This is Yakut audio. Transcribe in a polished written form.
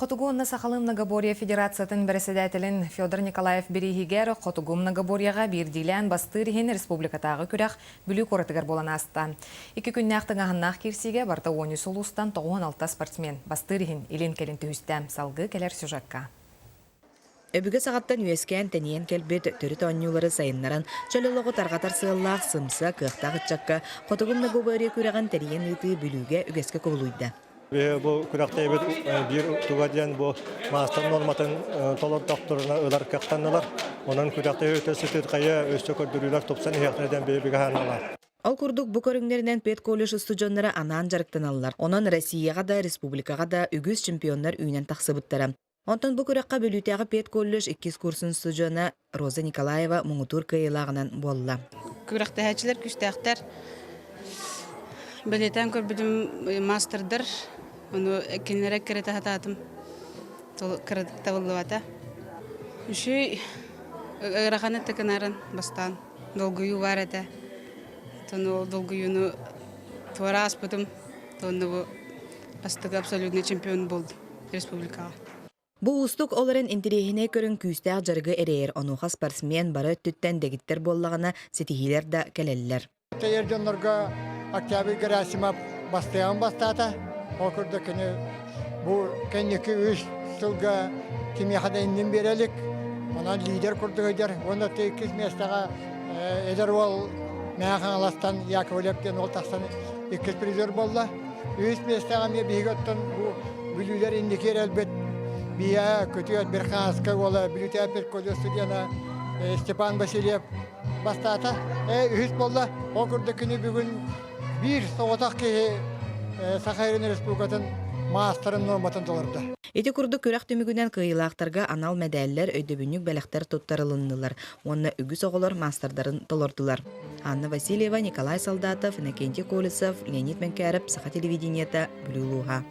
Хотугу уонна сахалыы многоборье федерациятын бэрэссэдээтэлин Федор Николаев бирииһигэр Хотугу многоборьеҕа биирдиилээн бастыыр иһин республикатааҕы күрэх Бүлүү куоратыгар буолан ааста. Икки күннээх тыҥааһыннаах киирсиигэ барыта 13 улуустан 96 спортсмен бастыыр иһин илин-кэлин түһүстэ. Салгыы кэлэр сюжекка. Өбүгэ саҕаттан үөскээн-тэнийэн кэлбит төрүт оонньуулары сайыннаран, чөл олоҕу тарҕатар сыаллаах сымса, кыахтаах ыччакка Хотугу многоборье күрэҕин тэрийэн ыытыы Бүлүүгэ үгэскэ кубулуйда. Бу күрэхтэһиибит биир туга диэн бу маастар нуорматын толордохторуна ылар кыахтаннылар. Онон күрэхтэһии өтө сытыырхайа өссө көрдөрүүлэр тупсан иһиэхтэрэ диэн биһиги хаһааналар. Ол курдук бу көрүҥнэринэн педколледж устудьуоннара анаан дьарыктаналлар. Онон Россияҕа да, республикаҕа да үгүс чемпионнар үүнэн тахсыбыттара. Онтон бу күрэххэ Бүлүүтээҕи педколледж иккис курсун устудьуона Роза Николаева муҥутуур кыайыылааҕынан буолла. Күрэхтэһээччилэр күүстээхтэр. Бэлиэтээн көрбүтүм мастердар, ону кинилэрэ кэрэтэ сатаатым. Табыллыбата. Үчүгэй ыарахан этэ гынарын бастаан долгуйуу баар этэ. Оттон ол долгуйууну туора ааспытым. Онно бу бастакы абсолютный чемпион буолдум республикаҕа. Бу уустук ол эрэн интэриэһинэй көрүҥ күүстээх дьарыгы эрэйэр, онуоха спортсмен бары өттүттэн дэгиттэр буоллаҕына ситиһиилэр да кэлэллэр. Тэйэр дьоннорго Октябрь Герасимов бастыаҕын бастаата. Ол курдук кини бу кэнники үс сылга кимиэхэ да иннин биэрэ илик. Онон лидер курдук өйдөр. Уонна иккис миэстэҕэ эдэр уол Мэҥэ Хаҥаластан Яковлев диэн уол тахсан иккис призер буолла. Үһүс миэстэҕэ эмиэ биһиги оттон бу бүлүүлэр инники эрэлбит Бия Күтүөт Верхоянскай уола Бүлүүтээппит колледж студена Степан Васильев бастаата. Үһүс буолла. Ол курдук күнү бүгүн биир соҕотох киһи Саха Сирин Республикатын маастарын нуорматын толордо. Ити курдук күрэх түмүгүнэн кыайыылаахтарга анал мэдээллэр, өйдөбүнньүк бэлэхтэр туттарылыннылар уонна үгүс оҕолор маастардарын толордулар. Анна Васильева, Николай Солдатов, Иннокентий Колесов, Леонид Мэҥкээрэп, Саха телевидениета, Бүлүү улууһа.